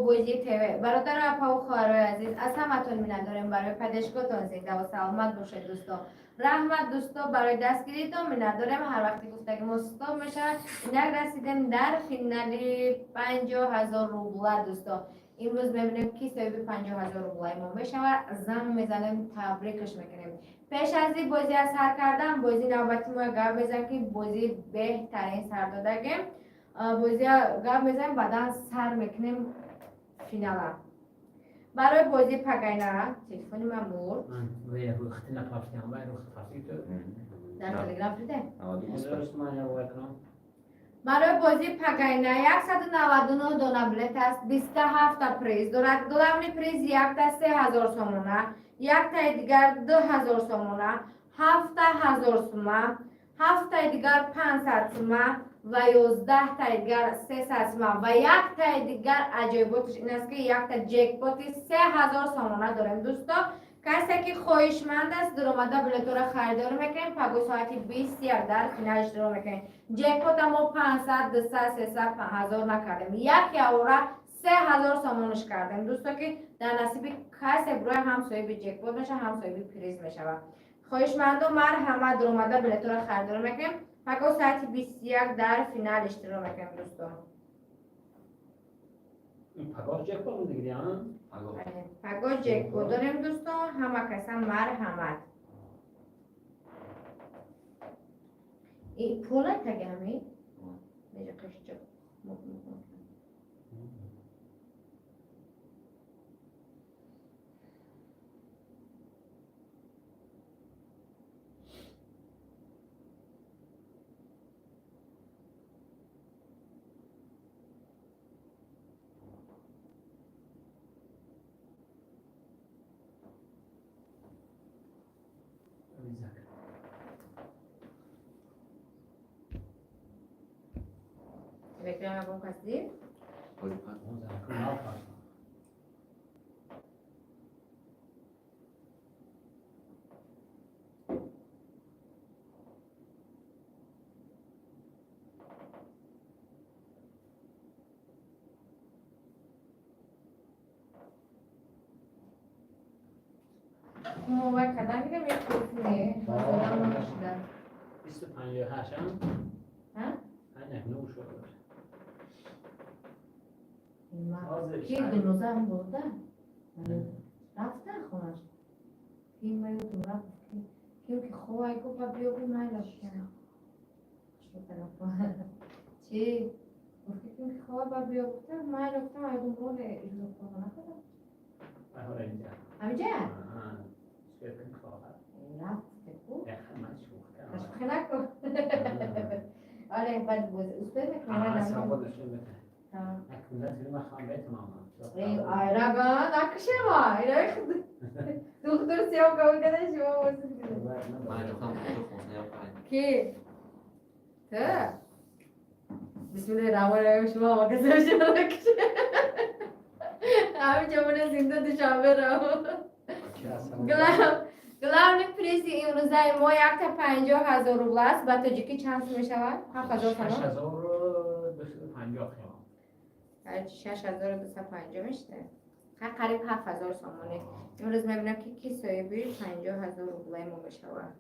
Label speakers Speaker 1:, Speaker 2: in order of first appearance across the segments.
Speaker 1: Бозӣ ТВ. Бародару апаву хоҳарои азиз, аз ҳаматон миннатдорем барои поддержкатон. Зиндаву саломат бошед, дӯсто. Раҳмат, дӯсто, барои дастгиритон миннатдорем. Ҳар вақте гуфтаги мо стоп мешавад. Инак расидем дар финали 50 000 рубла, дӯсто. Имрӯз мебинем, ки соҳиби 50 000 рублаи мо мешавад. Занг мезанем, табрикаш мекунем. Пеш аз ин бозӣ аз сар кардан, бозӣ навбати мо гап мезанем, ки бозӣ беҳтарин сар додагем. Бозия гап мезанем, баъдан сар мекунем финала. Барои бозии пагайна телефони ман мурд. Дар Телеграм шуде. Барои бозии пагайна 199 дона билет аст, 27-та приз дорад. Главный приз якта 3000 сомона, яктаи дигар 2000 сомона, 7000 сума, ҳафтаи дигар 500 сума ва 11-таи дигар 300 сума. Ва яктаи дигар аҷоиботаш ин аст, ки якта ҷекпоти 3000 сомона дорем, дӯсто. Касе ки хоҳишманд аст, дуромада билетҳоро харидорӣ мекунем. Паго соати 21 дар финал иштирок мекунем. Ҷекпота мо 500, 200, 300, 1000 накардем, як явора 3000 сомонаш кардем, дӯсто, ки дар насиби касе бурои, ҳам соҳиби ҷекпот мешавад, ҳам соҳиби приз мешавад. Хоҳишманду, марҳамат, дуромада билетҳоро харидорӣ мекунем. Паго соати 21 дар финал иштирок мекунем, дӯсто.
Speaker 2: Пагоҳ ҷекпот мегирӣ?
Speaker 1: Паго ҷекпот дорем, дӯсто. Ҳама каса марҳамат. Пола таги ҳами неҷа қишча. Телеграм ягон кас дид? Мо вай кардан гирем, як не одам накашида.
Speaker 2: 20 58 ам?
Speaker 1: Ҳа?
Speaker 2: Ҳа, нӯ шуд.
Speaker 1: Ки Гулноза бурда рафта хонаш, ки ма ёдум рафт, ки ки ховай гуфт, ба биё гу майла. Чи гуфт, ки хова ба биё гуфта майла гуфтам, ёдум роҳе иҷро накардам. Ҳамиҷа рафт ку. Шӯхӣ накун. Оре, баъд боз успел мекунам. Айрага накушема. Доктор съёмка мекунад, шумо бозӣ. Ки? Ту? Бисмиллоҳи раҳмони раҳим, шумо ҳама каса шумо накуше. Ҳамин ҷо зинда Душанбе ро. Главный призи имрӯзаи мо якта 50 000 рубла аст. Ба тоҷикӣ чанд сум мешавад? 7000 сомон?
Speaker 2: 6250.
Speaker 1: 6250 мешуда, қариб 7000 сомонӣ. Имрӯз мебинам, ки ки соҳиби 50 000 рублаи мо мешавад.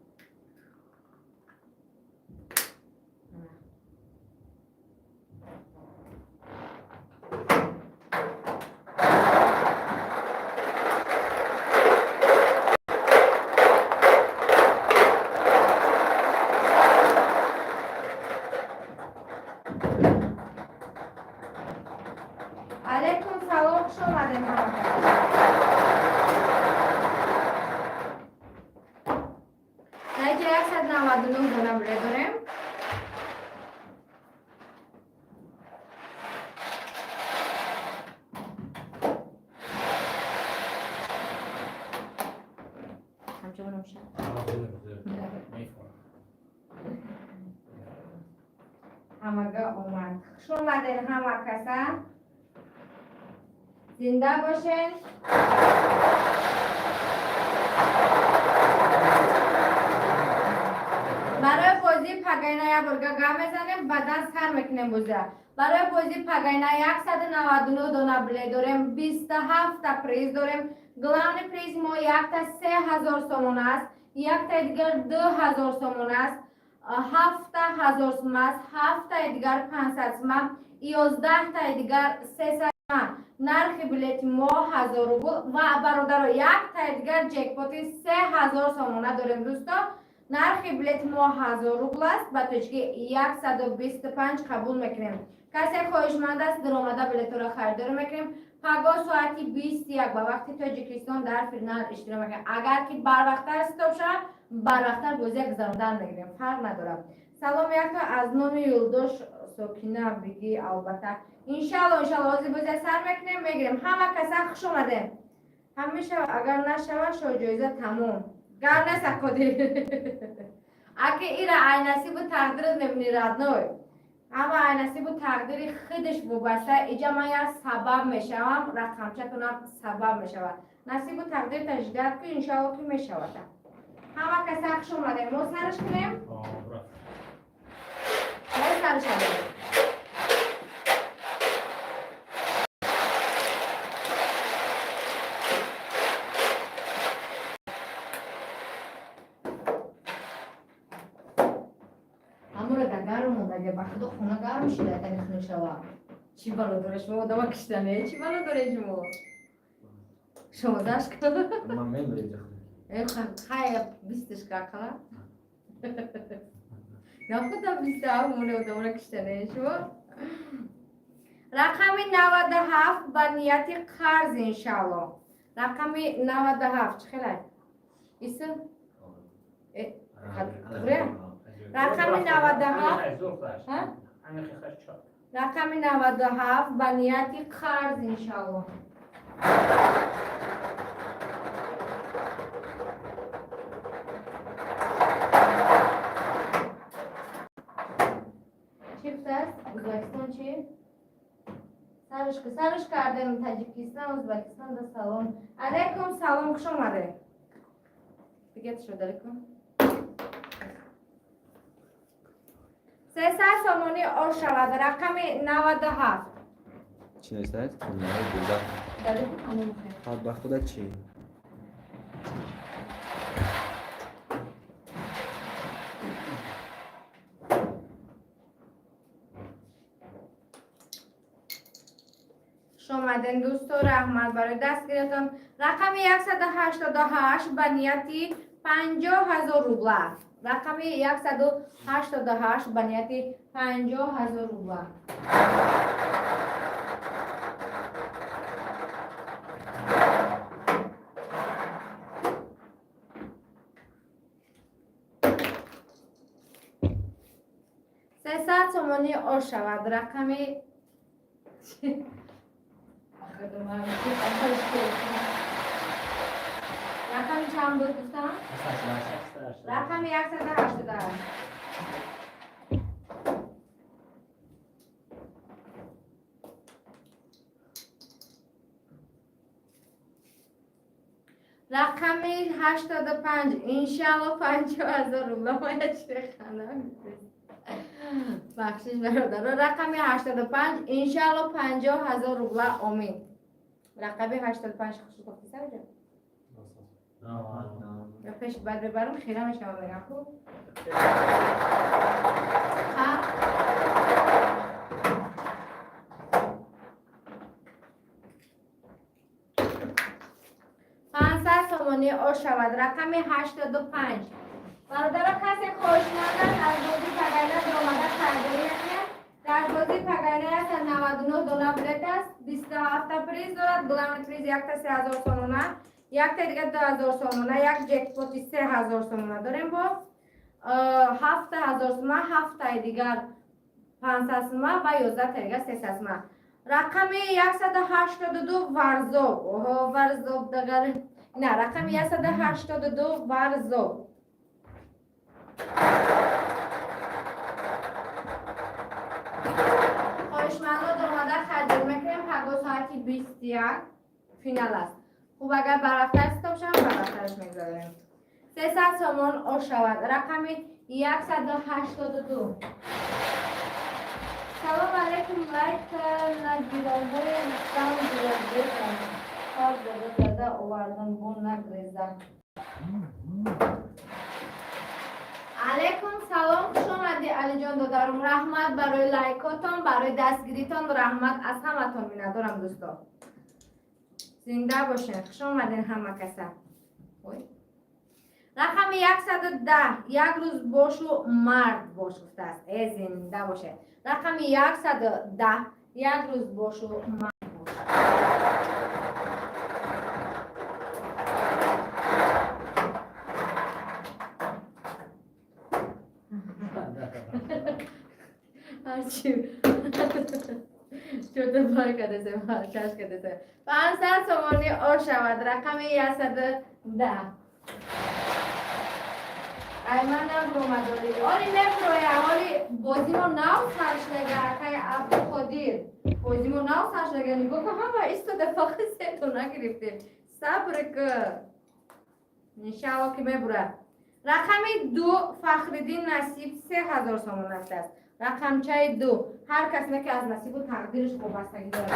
Speaker 1: Алейкум салом, хуш омадем ҳамакас. Наҷа 199 дона билет дорем. Ҳамчо бинамша. Ҳамага омад. Хуш омадем ҳама каса. Зинда бошен. Барои бозии пагайна як борга гап мезанем, баъдан сар мекунем бозиа. Барои бозии пагайна 199 дона билет дорем, 27-та приз дорем. Главный приз мо якта 3000 сомон аст, яктаи дигар 2000 сомон аст, 7000 сум аст, ҳафтаи дигар 500 сума, 11-таи дигар 300 сума. Нархи билети мо 1000 рубл. Ва бародаро, яктаи дигар ҷекпоти 3000 сомона дорем. Дӯсто, нархи билети мо 1000 рубл аст, ба точки 125 қабул мекунем. Касе хоҳишманд аст, даромада билетҳоро харидорӣ мекунем. Пагоҳ соати 21 ба вақти Тоҷикистон дар финал иштирок мекунем. Агар ки барвақттар стоп шавад, барвақттар бозия гузарондан мегирем, фарқ надорад. Салом якто аз номи Юлдош Сокина бигӣ. Албатта, иншалло, иншалло, ҳозир бозия сар мекунем, мегирем. Ҳама каса хуш омадем. Ҳамеша агар нашавад, шоҳҷоиза тамом. Гап нест, акоди аки ира ай насибу тақдират мебини, родной. Ҳама ай насибу тақдири худаш вобаста. Иҷа ман як сабаб мешавам, рақамчатонам сабаб мешавад. Насибу тақдир таждиҳад ки, иншалло, ки мешавад. Ҳама каса хуш омадем. Мо сараш кунем, мо сараш кунем. Ҳамура да гарм мондага, ба худо, хона гарм шуда, тани хунук шава. Чӣ бало доре шумо, одама киштане? Чӣ бало доре шумо? Шонздаҳ ка.
Speaker 3: Ман медонам.
Speaker 1: Хай, бисташ ка қала. Нахудам 27 моне, одамора киштане шумо. Рақами 97 ба нияти қарз, иншалло. Рақами 97 чӣ хелай? Иса? Рақами 97. Рақами 97 ба нияти қарз, иншалло. Чӣ гуфтааст? Ӯзбекистон чӣ? Сарш кардем. Таҷикистон, Ӯзбекистон да салом. Алайкум салом, хуш омадед. Дигар шуд, алайкум. 300 сомонӣ ош шавад, рақами 97.
Speaker 3: Чӣ нестад? Хонавои дӯзах.
Speaker 1: Далеку ҳамон хел.
Speaker 3: Ба худа чӣ?
Speaker 1: Хуш омаден, дӯсто, раҳмат барои дастгиратон. Рақами 188 ба нияти 50 000 рубла. Рақами 188 ба нияти 50 000 рубла. 300 сомонӣ ош шавад, рақами. Рақами чанд буд, гуфтам? Рақами 188. Рақами 85, иншалло, 50 000 рубла. Моя чӣ хандам, бахшиш, бародаро. Рақами 85, иншалло, 50 000 рубла, омин. Рақами 85. Хушгуфти сарҷа ё пеш баъд бибарам, хира мешавам, мегам хуб. Ҳа, 500 сомонӣ ош шавад, рақами 85. Бародаро, касе хоҳишманд аст, аз бозии пагайна даромада харидорӣ накунад. Дар бозии пагайна 199 дона билет аст, 27-та приз дорад. Главный приз якта 3000 сомона, якта дигар 2000 сомона, як ҷекпоти 3000 сомона дорем, бо 7000 сума, ҳафтаи дигар 500 сума ва 11-таи дигар 300 сума. Рақами 182, Варзоб. Оҳо, Варзоб дагар на. Рақами 182, Варзоб. Хоҳишмандо даромада харидорӣ мекунем. Пагоҳ соати 21 финал аст. Хуб, агар барвақттар стоп шавад, барвақттараш мегузорем. 300 сомон ош шавад, рақами 182. Салом алейкум, лайк нагирандаи Рустам Ҷурабеков. Хоб зада зада овардам, бо нагреза. Алейкум салом, хуш омадӣ, Алиҷон додарум. Раҳмат барои лайкотон, барои дастгиритон, раҳмат, аз ҳаматон миннатдорам, дӯсто. Зинда бошен, хуш омаден ҳама каса. Ой. Рақами 110, як рӯз бошу мард бош гуфтааст. Э, зинда боше. Рақами 110, як рӯз бошу мард бош. Ҳарчи чӯта бор кардесе, чаш кардесе. 500 сомонӣ ош шавад, рақами 110. Ай, ман набуромадоли. Оли мебуроя, оли бозимо нав сар шудага, акай Абдуқодир. Бозимо нав сар шудага, нигоҳ кун, ҳама истода, фақат сето нагирифтем. Сабр ку. Иншаалло ки мебурад. Рақами 2, Фахриддин Насиб, 3000 сомон рафтааст. Рақамчаи 2. Ҳар кас не ки аз насибу тақдираш вобастагӣ дорад.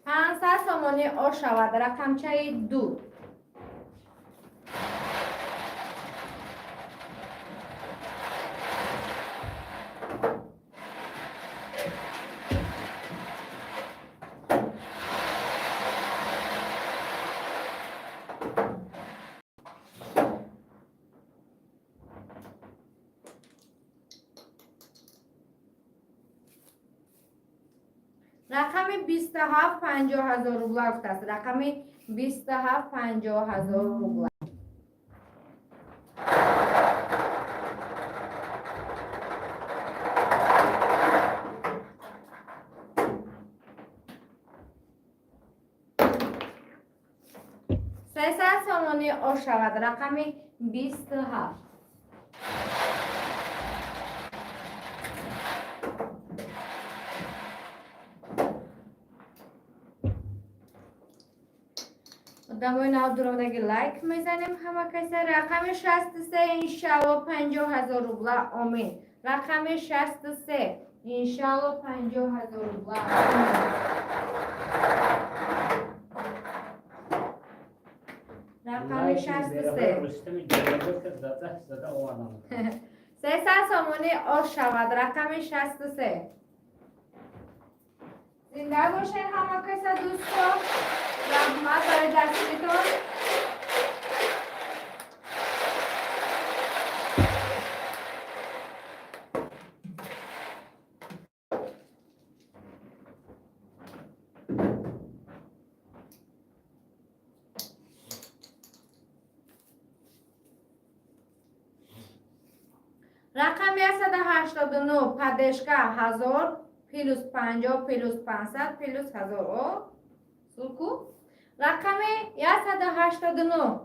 Speaker 1: 500 сомонӣ ош шавад, рақамчаи 2. Рақами 27, 50 000 рубла гуфтааст. Рақами 27, 50 000 рубла. 300 сомонӣ ош шавад, рақами 27. Одамои нав дуромадаги, лайк мезанем ҳама каса. Рақами 63, иншаалло, 50 000 рубла, омин. Рақами 63, иншаалло, 50 000 рубла, омин. Рақами 63.
Speaker 2: Рустами Ҷурабек зада зада овардам.
Speaker 1: 300 сомонӣ ош шавад, рақами 63. Зинда бошед ҳама каса, дӯсто, раҳмат барои дастгиритон. Рақами 189, поддержка 1000 плюс 50 плюс 500 плюс 1000. О, сулку. Рақами 189.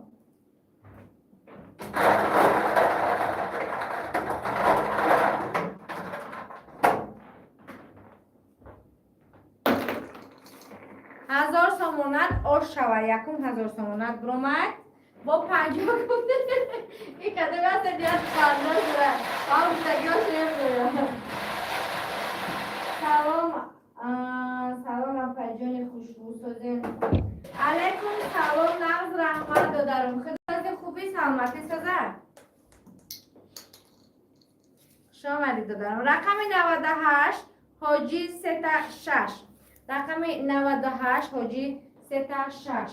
Speaker 1: 1000 сомонат ош шавад, якум 1000 сомонат биромад. Бо 50 гуфт. И кадом аста дият ханда шуда. Ҳамтагиош намедонам. Салом, салом, апаҷони хушрӯ созем. Алайкум салом, нағз, раҳмат, додарум. Худози хубӣ, саломатӣ соза. Хуш омадед, додарум. Рақами 98, ҳоҷӣ, сета шаш. Рақами 98, ҳоҷӣ, сета шаш.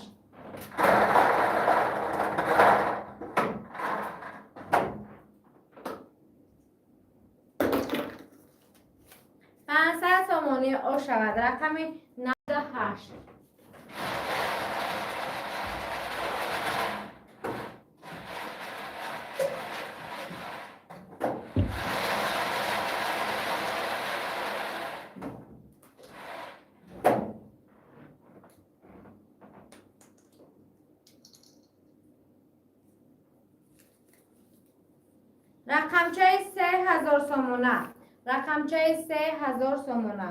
Speaker 1: 500 сомонӣ ош шавад, рақами 98. Рақамчаи 3000 сомона, рақамчаи 3000 сомона.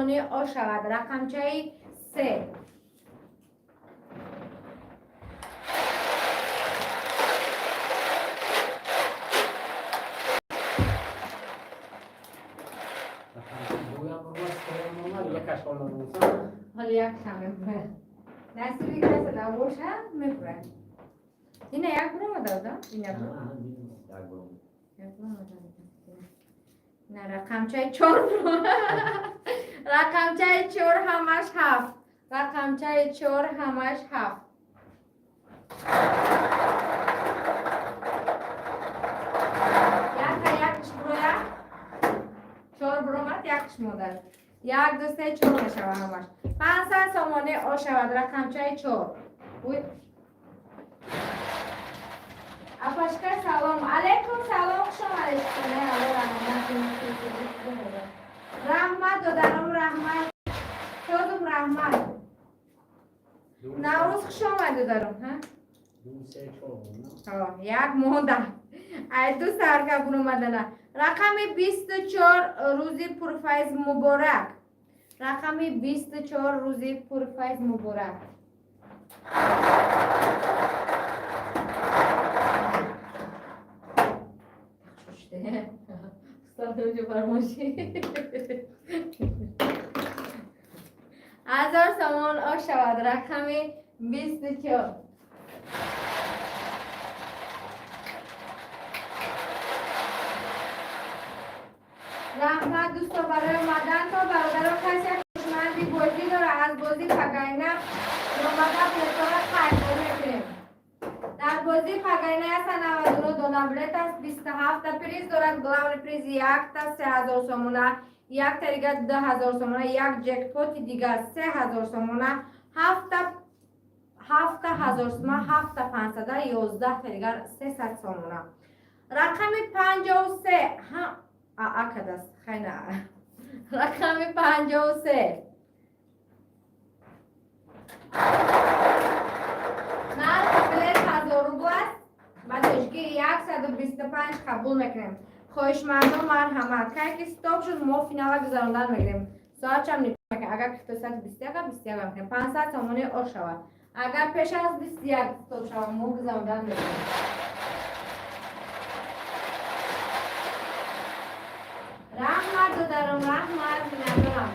Speaker 1: сомонӣ ошавад. Рақамчаи се.
Speaker 2: Дуям бурмад, сеям бурмад, якаш ҳоло рӯза.
Speaker 1: Ҳоли як мебурад. Насиби каса набоша, мебурад. Ина як буромада, да? Ина бур.
Speaker 3: Як буром.
Speaker 1: Як буромада. На, рақамчаи чор буромад. Рақамчаи чор, ҳамаш ҳафт. Рақамчаи чор, ҳамаш ҳафт. Якта якш буроя. Чор буромад, якш модар. Як, ду, се, чор мешава ҳамаш. 500 сомонӣ ошавад рақамчаи чор. Уй. Апашка, салом. Алейкум салом, хуш омадед. Раҳмат, додарам, раҳмат. Созум, раҳмат. Наврӯз хуш омад, додарам. Ҳа?
Speaker 2: Ду, се, чор бурмад.
Speaker 1: Ҳо, як монда. Ай ду сарка буромадана. Рақами 24, рӯзи пурфайз муборак. Рақами 24, рӯзи пурфайз муборак. Устод, онҷо фармошӣ. 1000 сомон ошавад рақами 24. Раҳмат, дӯсто, барои омадан. То бародаро, касе хушманди бозӣ дора, аз бозӣ пагайна омада, билетора хайрбор мекунем. Дар бозии пагайна 199 дона билет аст, 27-та приз дорад. Главный приз якта 3000 сомона, якта дига 2000 сомона, як ҷекпоти дига 3000 сомона, ҳафта ҳазор сома, ҳафта пансада, 11-та дигар 300 сомона. Рақами 53 аа кадаст, хайна. Рақами 53. Нархи билет 1000 рубл аст, ба тоҷикӣ 125 қабул мекунем. Хоҳишмандон, марҳамат. Кай ки стоп шуд, мо финала гузарондан мегирем. Соатчам нигоҳ мекунем. Агар то соати 21, 21 мекунем. 500 сомонӣ ош шавад. Агар пеш аз 21 стоп шавад, мо гузарондан мегирем. Раҳмат, додарам, раҳмат, миннатдорам.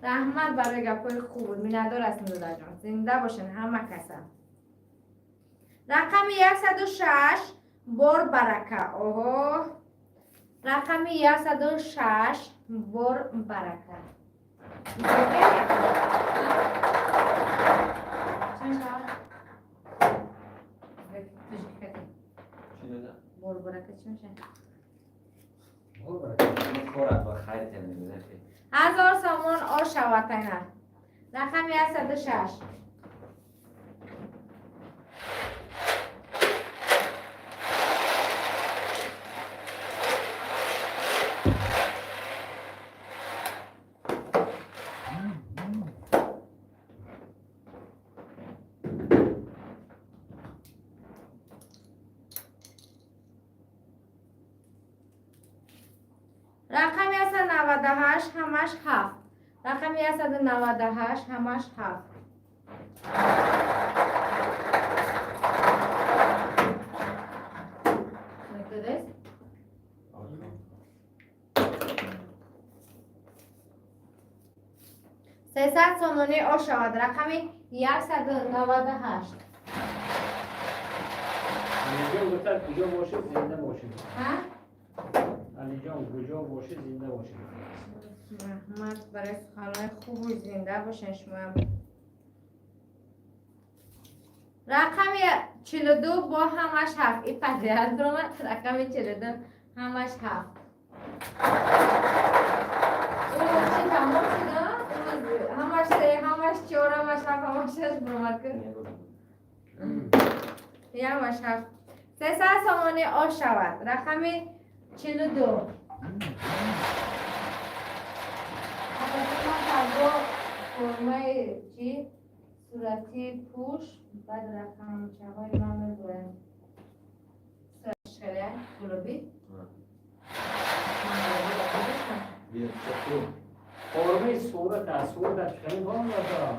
Speaker 1: Раҳмат барои гапҳои хуб. Миннатдор ҳастем, додарҷон. Зинда бошен ҳама каса. Рақами 106, бор барака. Оҳо, рақами 106, бор барака. Чанд шавад?
Speaker 3: Чӣ дода?
Speaker 1: Бор барака чӣ мешавад?
Speaker 2: Бор барака.
Speaker 3: Корат ба хайр тем.
Speaker 1: 1000 сомон ош шавад тайна. Рақами 106. Рақами 198, ҳамаш ҳафт. Рақами 198, ҳамаш ҳафт. Мекунед? 300 сомонӣ ош шавад рақами 198.
Speaker 2: Алиҷон гуфтад, куҷо бошед, зинда бошед.
Speaker 1: Ҳа?
Speaker 2: Алиҷон, куҷо бошед, зинда бошед.
Speaker 1: Раҳмат барои суханҳои хубу, зинда бошен шумоям. Рақами 42, бо ҳамаш ҳафт. И подряд омад. Рақами 42, ҳамаш ҳафт. Ӯ чи тамом шуд, а? Ҳамаш се, ҳамаш чор, ҳамаш ҳафт, ҳамаш шаш буромад ки. Ҳамаш ҳафт. 300 сомонӣ ош шавад. Рақами 42. Ман формаи чӣ сурати пӯш, баъд рақамчаҳои ман мегӯям. Суратиш хеле гулобӣ.
Speaker 2: Формаи сурат аст, сурат хеле форма дорад.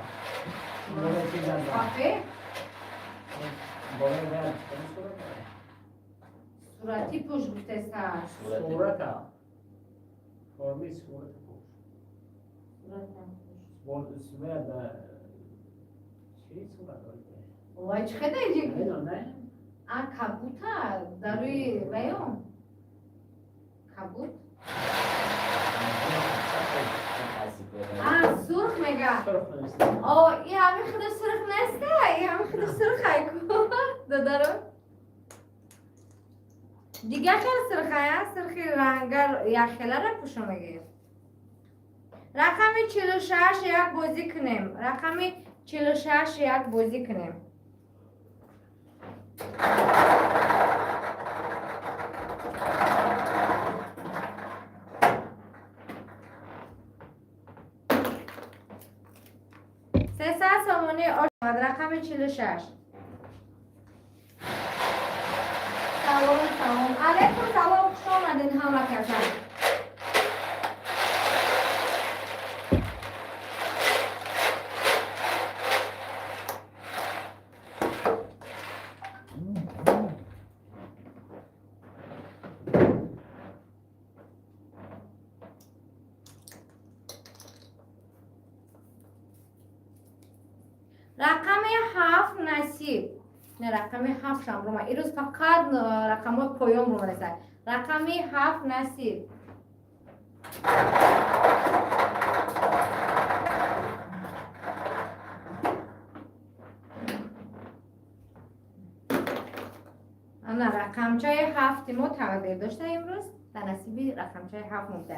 Speaker 2: Болои чиз аст.
Speaker 1: Кафе?
Speaker 2: Болои дар хеле сурат дорад.
Speaker 1: Сурати пӯш гуфтеса.
Speaker 2: Сурат аст. Формаи сурат пӯш.
Speaker 1: Суратам пӯш.
Speaker 2: Бол сурат чӣ сурат дорад?
Speaker 1: Вай, чӣ хеда иҷи?
Speaker 2: Намедонам, не?
Speaker 1: А, кабута дар рӯи ваён. Кабут? А, сурх мега.
Speaker 2: Сурх нависта.
Speaker 1: О, и ҳами худу сурх неста, и ҳами худу сурх айку. Додаро. Дига хел сурхая, сурхи рангар як хелара пӯшо мегир. Рақами 46, як бозӣ кунем. Рақами 46, як бозӣ кунем. 300 сомонӣ ошавад рақами 46. Салом, салом. Алейкум салом, хуш омадин ҳама каса. Рақами 7, насиб. Не, рақами 7 шам рума. Ирӯз фақат рақамҳои поён румареса. Рақами 7, насиб. Ана, рақамчаи 7-и мо тақдир дошта, имрӯз дар насиби рақамчаи 7 мубда.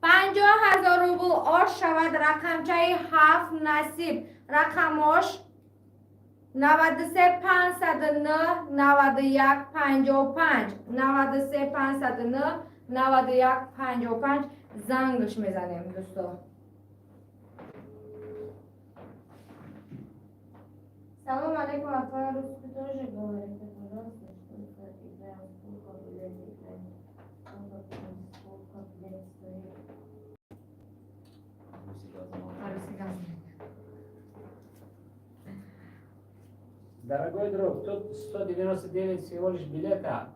Speaker 1: 50 000 рубл ош шавад рақамчаи 7, насиб. Рақамош 93 509 91 55, 93 509 91 55. Зангш мезанем, дӯсто. Салом алейкум, а по-русски тоже говорите, пожалуйста, что играем, сколько билет играем, сколько билет стоит? По-русски говорит.
Speaker 2: Дорогой друг, тут 199 всего лишь билета.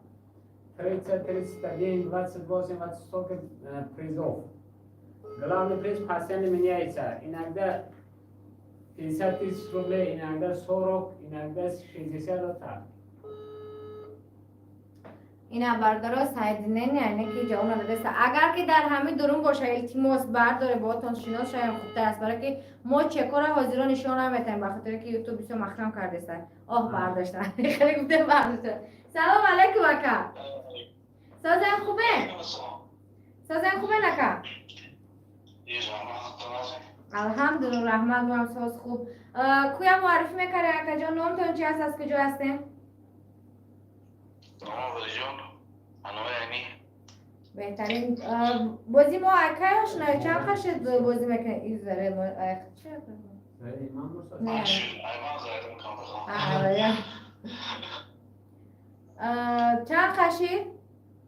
Speaker 2: 30, 31, 28, вот столько призов. Главный приз постоянно меняется. Иногда 50 тысяч рублей, иногда 40, иногда 60, вот так.
Speaker 1: Ина, бардоро, сайдинен, яъне ки ҷавоб надодеста. Агар ки дар ҳамин дурун боша, илтимос, бардоре, боотон шинос шавем, хубтар аст, барое ки мо чекора ҳозиро нишон наметаҳем, ба хотире ки Ютуб бисёр маҳкам кардеста. Оҳ, бардошта, хеле гуфтем, бардошта. Салом алейкум, ака, созем, хубе? Созем, хубен, ака? Алҳамдулилла, раҳмат, моам соз, хуб. Куя муаррифӣ мекарде, акаҷон? Номтон чи аст, аз куҷо ҳастем?
Speaker 4: Валиҷон, анои айни.
Speaker 1: Беҳтарин. Бозӣ мо акай ошнои, чанд қашед бозӣ мекунед? Изаре мо чӣ? Не.
Speaker 4: Айман заридам камбахон.
Speaker 1: Чанд қаши?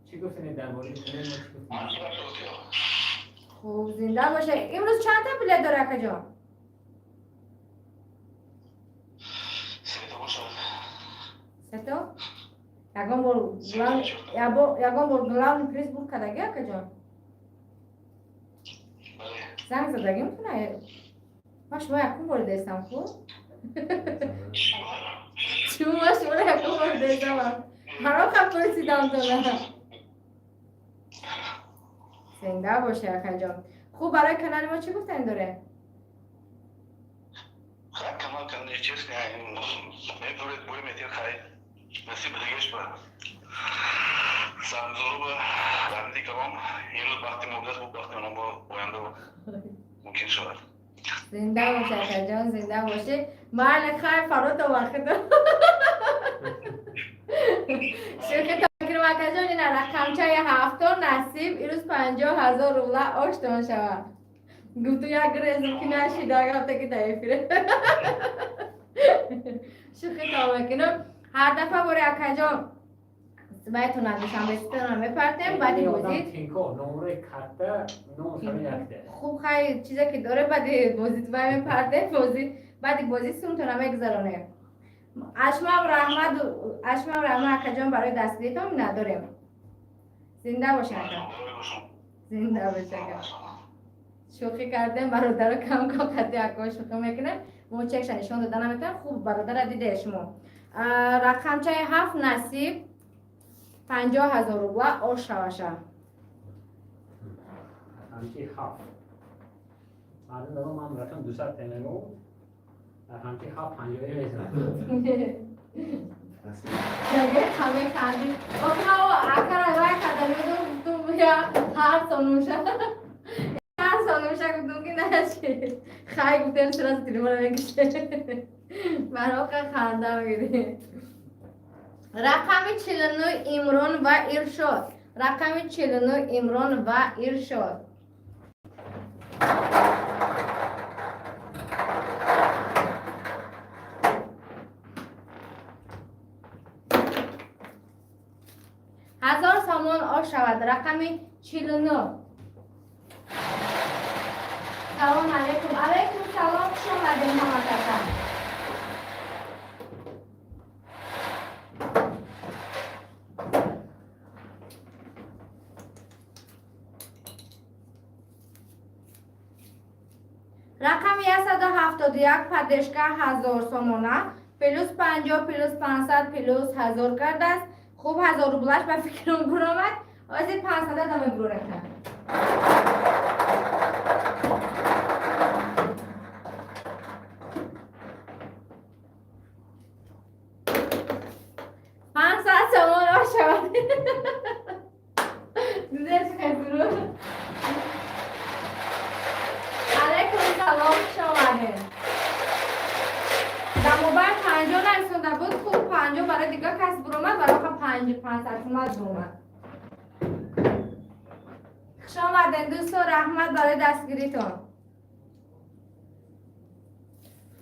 Speaker 2: Чӣ гуфтани дар бораи хеле мо, чӣ гуфтани?
Speaker 1: Хуб, зинда боша. Имрӯз чандта билет дора, акаҷон?
Speaker 4: Сета бошад.
Speaker 1: Сето? Ягон бор главный приз бур кардаги, акаҷон?
Speaker 4: Бале.
Speaker 1: Занг задагӣ мекуна? Ма шумо якум бор дестам, хуб? Шумо шуморо якум бор дестам, ҳароқа пурсидам тона. Зинда боша, акаҷон. Хуб, барои канали мо чӣ гуфтани доре?
Speaker 4: Хай, канал канал честно, мебуред, бой метир, хай. Насиб дигаш ба. Сангзору ба ранди калом, имрӯз бахти мо будааст, бу бахти онҳо бо оянда мумкин шавад.
Speaker 1: Зинда боша, акаҷон, зинда бошӣ. Майли, хайр, фарото вақито. Шӯхи кирм, акаҷон. Ина, рақамчаи 7, насиб. Ирӯз 50 000 рубла оштон шавад. Гуфту, як резм ки нашида гафта ки дар эфире. Шӯхи то мекунам. Ҳар дафъа бори, акаҷон. Байтона Душанбе Ситона мепартем баъди бозӣ.
Speaker 2: Тинко номраи катта номсари якта.
Speaker 1: Хуб, хай, чизе ки доре, баъди бозӣ вай мепартем, бозӣ, баъди бозӣ сумтона мегузаронем. Ашмам раҳмат, ашмам раҳмат, акаҷон, барои дастгиритон миннатдорем. Зинда бош, ака. Зинда бош, ака. Шӯхӣ кардем, бародаро, кам кам қати ако шӯхӣ мекунем. Мо чекша нишон дода наметавонем. Хуб, бародара, диде шумо. Рақамчаи 7, насиб, 50 000 рубла ош шаваша.
Speaker 2: Рақамчи 7. Мардум дорам, ман рақам 200 темего. Рақамчи 7 панҷоҳ мезанад.
Speaker 1: Ҳаме ханди. Охи акара вай карда медон, гуфтум я ҳар сонумша. Ҳар сонумша гуфтум ки наши. Хай, гуфтем, сразу телефона мекише. Бароқа ханда мегири. Рақами 49, Имрон ва Иршод. Рақами 49, Имрон ва Иршод. 1000 сомон ош шавад. Рақами 49. Салом алейкум. Алейкум салом, хуш омадем ҳамакаса. Рақами 171, поддержка, 1000 сомона, плюс 50, плюс 500, плюс 1000 кардааст. Хуб, 1000 рублаш ба фикрам буромад. Ҳозир 500 дама бурорем. 500 сомон шавад. Дидеш, хезуру. Алейкум салом, хуш омадед. Дар мобайл 50 нарисонда буд. Хуб, 50 барои дигар кас буромад, барои 500 сомад буромад. Хуш омадед, дӯсто, раҳмат барои дастгиритон.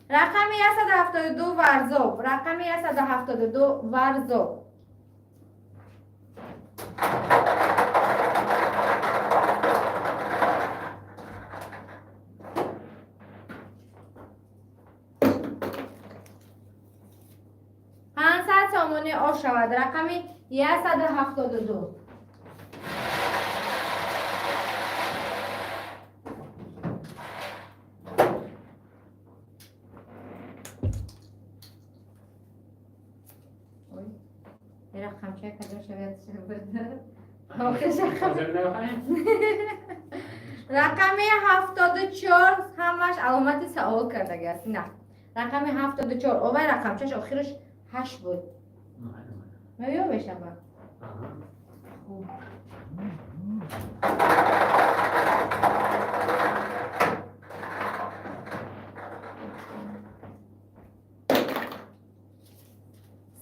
Speaker 1: Рақами 172, Варзоб. Рақами 172, Варзоб. 500 сомонӣ ош шавад. Рақами 172. Ой, рақамча кадом шавад?
Speaker 2: Ҳозир намехоҳем?
Speaker 1: Рақами 74, ҳамаш аломати савол кардаги аст. На, рақами 74, овай рақамчаш охираш 8 буд. Меё мешава.
Speaker 2: Аҳа.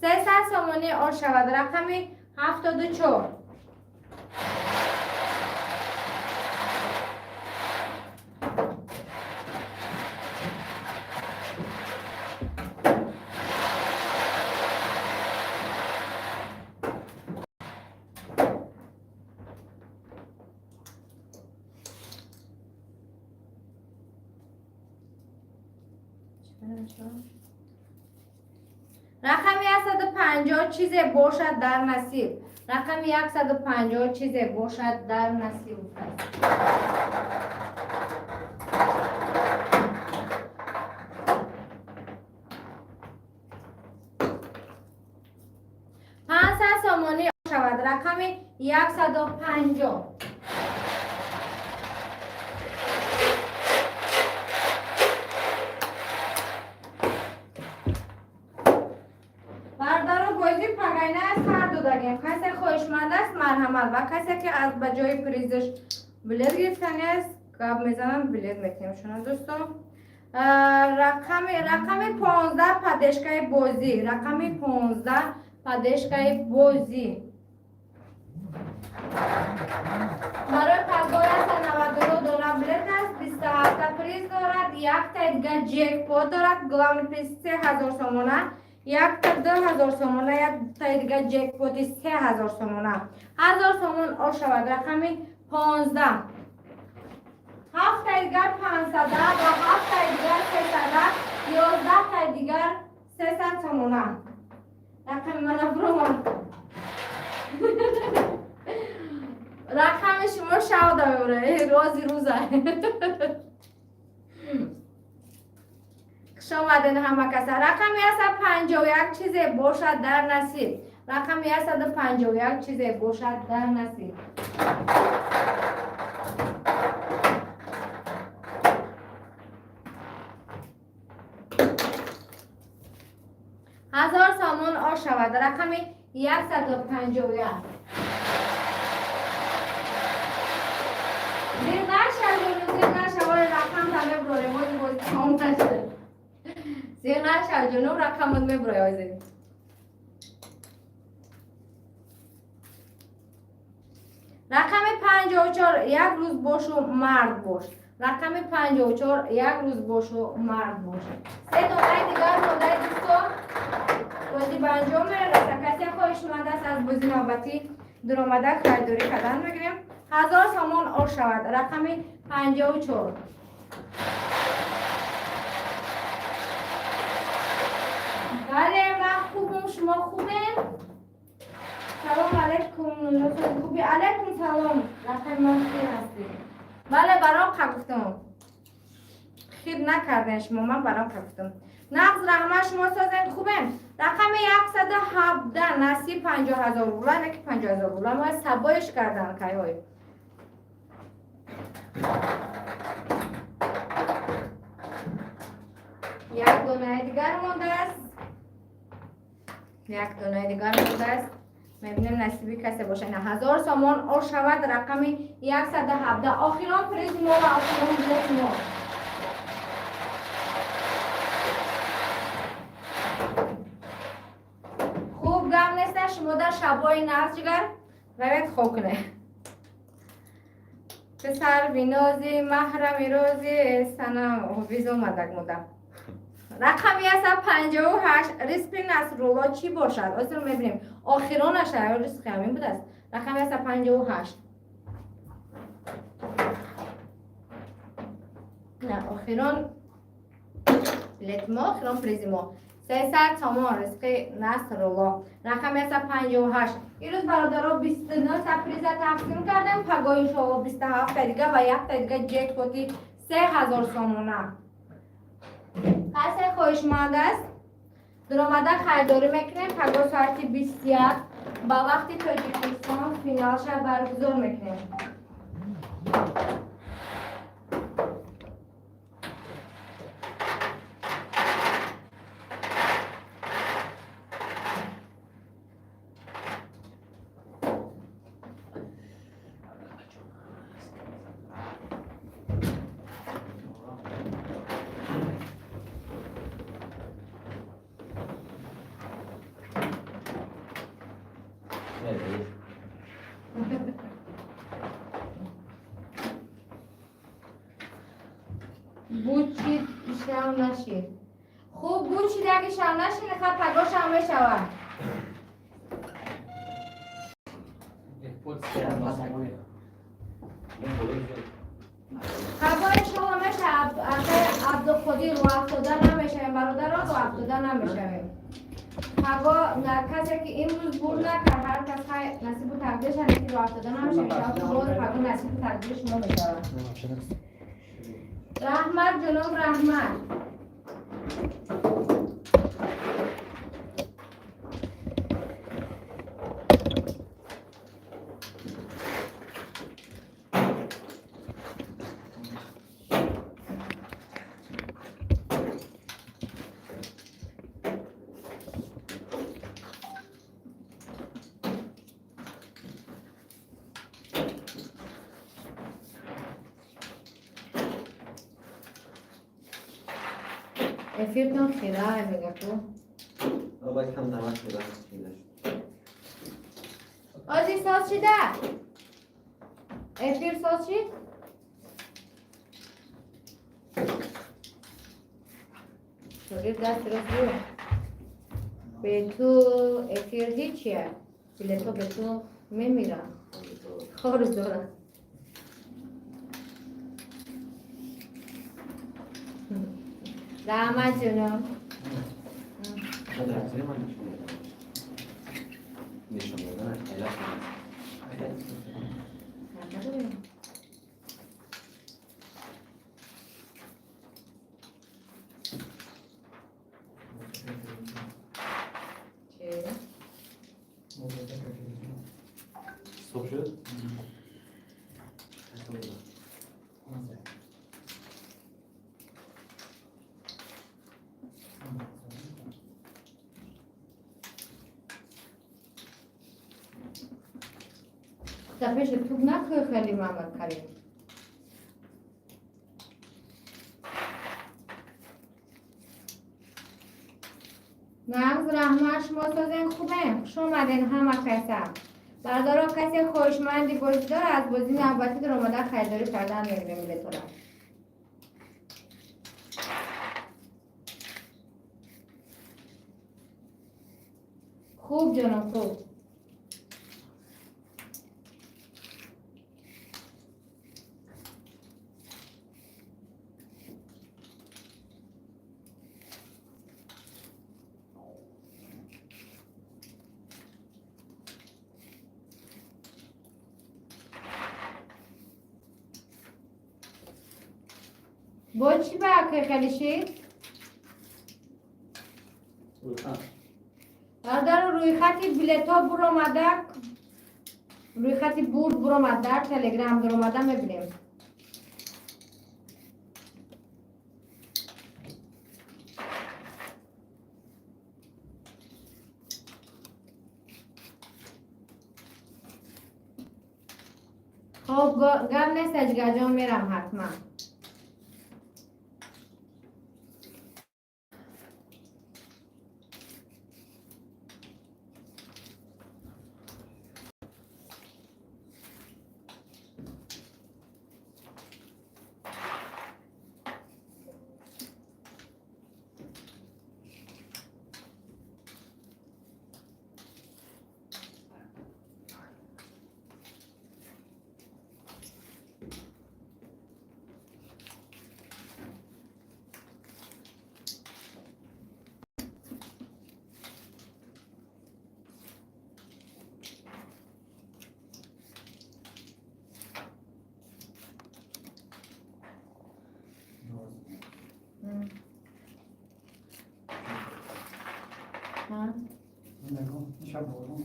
Speaker 1: 300 сомонӣ ош шавад. Рақами 74. Рақами 150, чизе бошад дар насиб. Рақами 150, чизе бошад дар насиб. 500 сомонӣ шавад. Рақами 150. Бародаро, бозӣ пагайна сар додагем. Касе хоҳишманд аст, марҳамат, ва касе ки аз ба ҷои призаш билет гирифтани аст, гап мезанам, билет метиҳем шуна, дӯстон. Рақами 15, поддержкаи бозӣ. Рақами 15, поддержкаи бозӣ. Барои пагоҳ 199 дона билет аст, 27 приз дорад, якта дигар ҷекпот дорад, главный приз 3000 сомона. Якта 2000 сомона, яктаи дигар ҷекпоти 3000 сомона. 1000 сомон ошавад рақами 15. Ҳафтаи дигар 500 ва ҳафтаи дигар 300, 11таи дигар 300 сомона. Рақами мана буромад. Рақами шумо шавда мебура, рози рӯза. Хуш омаден ҳама каса. Рақами 151, чизе бошад дар насиб. Рақами 151, чизе бошад дар насиб. 1000 сомон ошавад рақами 151. Зир нашавед, зир нашавед, рақам та мебурорем, ози бози тамом нашуда. Зир нашав, ҷонум, рақамот мебурой ози. Рақами 54, як рӯз бошу мард бош. Рақами 54, як рӯз бошу мард бош. Се донаи дигар мондаи, дӯстон, бозӣ ба анҷом мерасад. Касе хоҳишманд аст, аз бозӣ навбатӣ дуромада харидорӣ кардан мегирем. 1000 сомон ошавад рақами 54. Бале, ман хубум, шумо хубем? Салом алейкум, хуби? Алейкум салом. Рақами ман хир ҳастӣ. Бале, бароқа гуфтам. Хир накардем шумо, ман бароқа гуфтам. Нағз, раҳмат, шумо созен, хубем? Рақами 117, насиб 50 000 рубла, не ки 50 000 рубла, мо сабоиш кардан кайҳой. Як донаи дигар мондааст. Як донаи дигар мондааст. Мебинем, насиби касе боша. Ина 1000 сомон ошавад рақами 117. Охирон призи мо ва охирон билети мо. Хуб, гап неста, шумо дар шабҳои нағз, ҷигар, равед хоб кунед. Писар бинози маҳрами рози санам виз омадак муда. Рақами 158, ризқи Насрулло чӣ бошад? Озир мебинем. Охиронаша ризқи ҳамин будааст. Рақами 158. На, охирон билети мо, охирон призи мо. 300 сомон ризқи Насрулло. Рақами 158. Ирӯз, бародаро, 29 та приза тақсим кардем, пагоҳ иншоалло 27 та дига ва якта дига ҷекпоти 3000 сомона. Касе хоҳишманд аст, дуромада харидорӣ мекунем. Пагоҳ соати 21 ба вақти Тоҷикистон финалша баргузор мекунем.
Speaker 3: Ne?
Speaker 1: Бучид, шав нашид. Хуб, бучид, аги шав нашид, хаб пагоҳ шав мешавад.
Speaker 2: Ҷекпот 3000 сомонӣ.
Speaker 1: Пагоҳ иншоалло мешавад. Акай Абдуқодир, рӯ афтода намешавем, бародаро, рӯ афтода намешавем. Пагоҳ касе ки имрӯз бурд накард, ҳар кас хай насибу тақдирш ҳане ки рӯ афтода намешавем. Иншоалло боз пагоҳ насибу тақдири шумо мешавад. Раҳмат, ҷаноб, раҳмат. Эфиртон хира мега ку.
Speaker 3: Aba кам дават шуда хира.
Speaker 1: Ози соз шида? Эфир соз шид? Шогирд даст рост. Бе ту эфир ҳичия, билето бе ту мемирам, хору дорад. Раҳмат, ҷоном.
Speaker 3: Ман нишон медам. Нишон додан айлаш нест.
Speaker 1: Надорем. Чӣ?
Speaker 3: Стоп шуд?
Speaker 1: Да пеши туг накӯй хеле, Мамад Карим. Нағз, раҳмат, шумо созен, хубем. Хуш омаден ҳама каса. Бардоро, касе хоҳишманди бозӣ дора, аз бозӣ навбатӣ даромада харидорӣ кардан мегирем билетора. Хуб, ҷоном, хуб. Бо чӣ ба акай хеле шид? Бародаро, рӯйхати билетҳо буромада, рӯйхати бурд буромад, дар Телеграм дуромада мебинем. Хоб, гап нест, аҷигарҷон, мерам ҳатман. Ҳа?
Speaker 5: Шаб борон.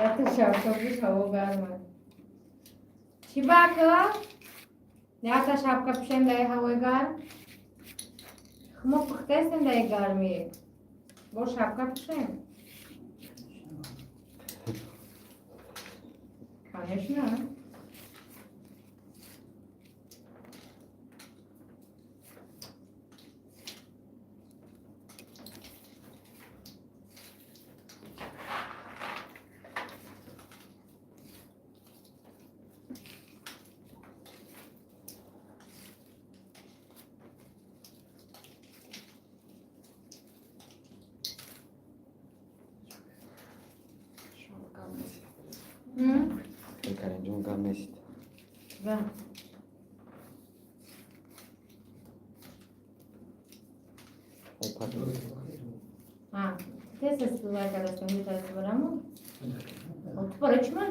Speaker 1: Якта шапка пӯш, ҳаво гарма. Чӣ бака? Якта шапка пӯшем даи ҳавои гарм? Мо пухтаестем даи гармӣ. Бо шапка пӯшем? Конечно.
Speaker 3: Гап нест. Каримҷон, гап нест.
Speaker 1: Да.
Speaker 3: Опа.
Speaker 1: Тез истифода кардастам, метавонам. Ту барои чӣ ман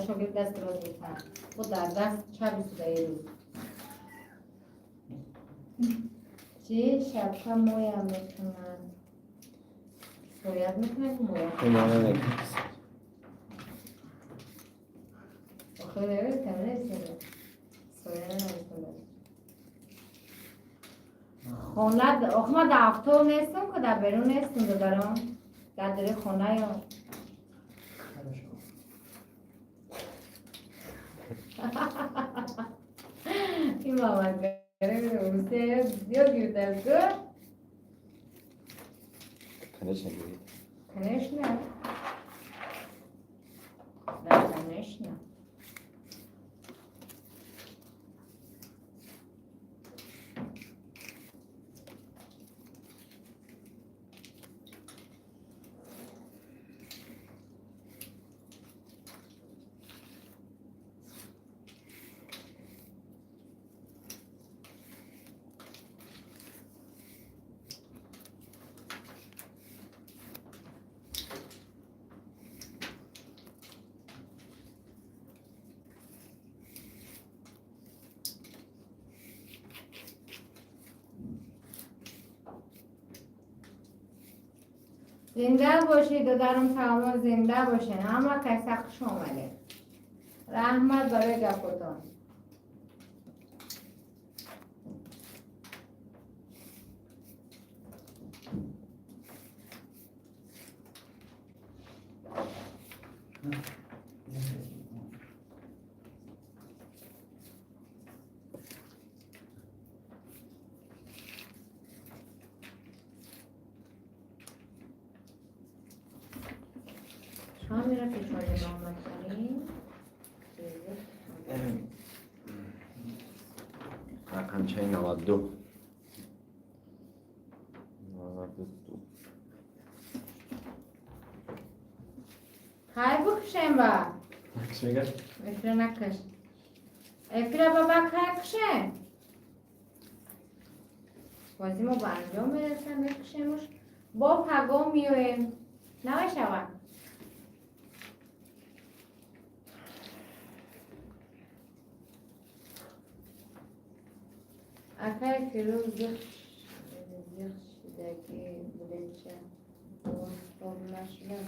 Speaker 1: шогирд даст роз мекунам? Бо дар даст чап истода рӯз. Чӣ шабка моя мекунад? Соят мекунад моя?
Speaker 3: Моя мекунад.
Speaker 1: Охир таминестем. Соя намекунад. Хона охи ман дар авто нестам, ку дар берун нестам, додарон. Дар дари хонаём.
Speaker 5: Хорошо.
Speaker 1: Ин мамадгари Русия ёд гирифтааст ку?
Speaker 3: Конечно, говорит.
Speaker 1: Конечно. Да, конечно. Зинда бошед, додарам Салмон, зинда бошед. Ҳама каса хуш омадед. Раҳмат барои гапотон. Шумо мера пешвози Муҳаммад Карим.
Speaker 3: Рақамчаи 92. 92.
Speaker 1: Хай бикушем ба.
Speaker 3: Накш мегар?
Speaker 1: Эфира накаш. Эфира баба хай кушем. Бозӣ мо ба анҷом мерасам, мекушемуш. Бо пагоҳ меоем. Намешавад? Акай Фирӯз зиқ шидагӣ билетча стоп нашуда.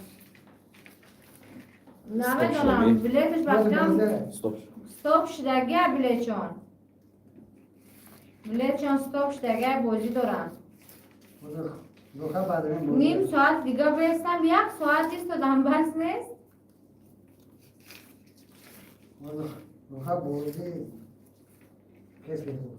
Speaker 1: Намедонам, билеташ бахтам
Speaker 3: Стоп.
Speaker 1: Стоп шидагия билетчон. Билетчон стоп шидагия, бозӣ доранд. Ним соат дига бестам, як соат истодам, бас нест?
Speaker 5: Бозӣ кес буд.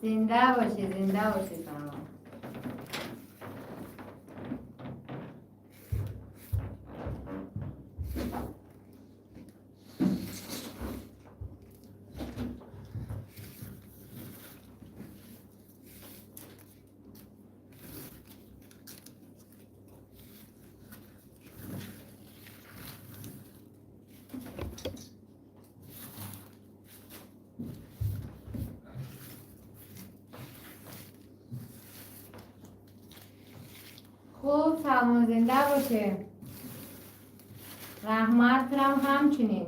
Speaker 1: Зинда бошӣ, зинда бошӣ, Салмон. Хуб, Салмон, зинда бошӣ. Раҳмат рам ҳамчунин.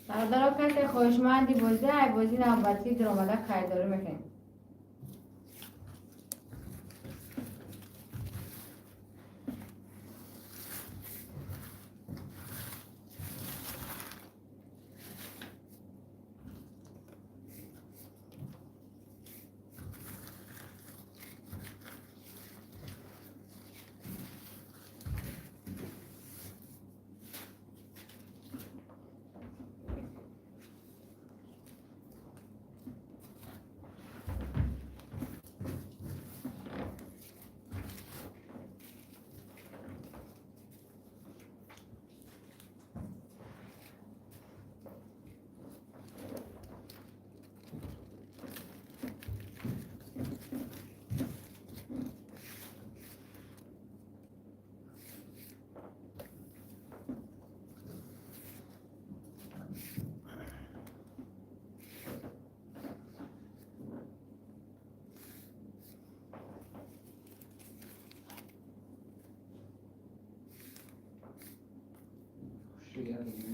Speaker 1: Бародаро, касе хоҳишманди бозӣ, ай бозӣ навбатӣ дуромада харидорӣ мекунем.
Speaker 2: Я думаю.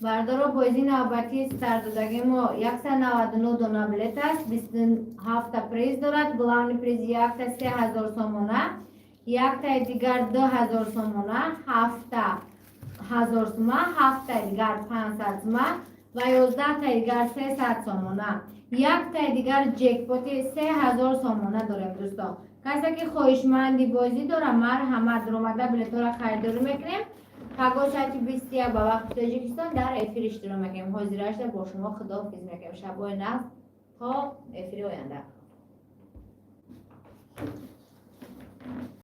Speaker 1: Бардоро, бозии навбатии сардодаги мо 199 дона билет аст, 27 приз дорад. Главный приз якта 3000 сомона, яктаи дигар 2000 сомона, ҳафта ҳазор сума, ҳафтаи дигар 500 сума ва 11таи дигар 300 сомона. Яктаи дигар ҷекпоти 3000 сомона дорем. Дӯстон, касе ки хоҳишманди бозӣ дора, марҳамат, омада билетҳоро харидорӣ мекунем. Пагоҳ соати 21 ба вақти Тоҷикистон дар эфир иштирок мекунем. Ҳозирашда бо шумо худоҳофиз мекунем. Шабои нағз, то эфири оянда.